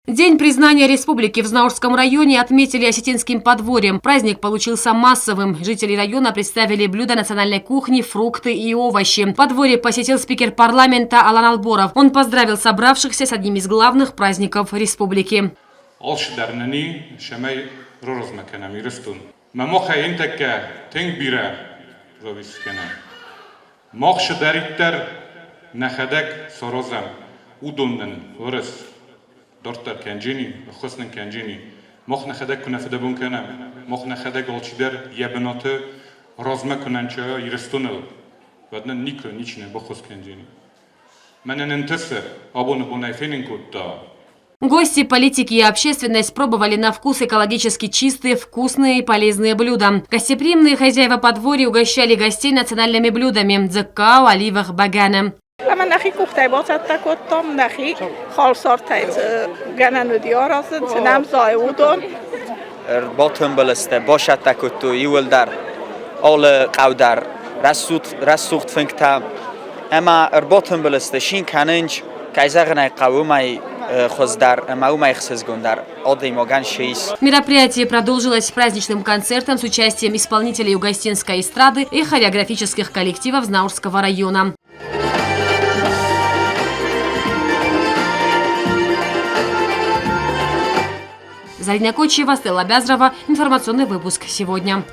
День признания республики в Знаурском районе отметили осетинским подворьем. Праздник получился массовым. Жители района представили блюда национальной кухни, фрукты и овощи. Подворье посетил спикер парламента Алан Алборов. Он поздравил собравшихся с одним из главных праздников республики. Мах цыдӕриддӕр нӕхӕдӕг саразӕм, уыдон нын уырыс дарддӕр кӕнджени, ӕххуыс нын кӕнджени. Мах нӕхӕдӕг куы нӕ фыдӕбон кӕнӕм, мах нӕхӕдӕг алчидӕр йӕ бынаты размӕ куы нӕ нчайа Ирыстоныл, уӕд нын никуы ничи нӕ баххуыс кӕндзӕни. Мӕнӕн ӕнтысы, абоны бонӕй фенын кодта. Гости, политики и общественность пробовали на вкус экологически чистые, вкусные и полезные блюда. Гостеприимные хозяева подворья угощали гостей национальными блюдами – дзыккау, оливах, баганы. Ӕмӕ нӕхи къухтӕй бацӕттӕ кодтам, нӕхи халсартӕй цы гӕнӕн уыди аразын, цы нӕм зайы, уыдон. Ӕрбатымбыл сты, бацӕттӕ кодтой иууылдӕр алы хъӕу дӕр рӕсугъд фынгтӕ ӕмӕ ӕрбатымбыл сты цин кӕнынц, кӕй зӕгъын ӕй хъӕуы, уымӕй хуыздӕр ӕмӕ уымӕй ӕхсызгондӕр адӕймагӕн цы ис. Мероприятие продолжилось праздничным концертом с участием исполнителей Угостинской эстрады и хореографических коллективов Знаурского района. Зарина Кочева, Стелла Бязрова. Информационный выпуск сегодня.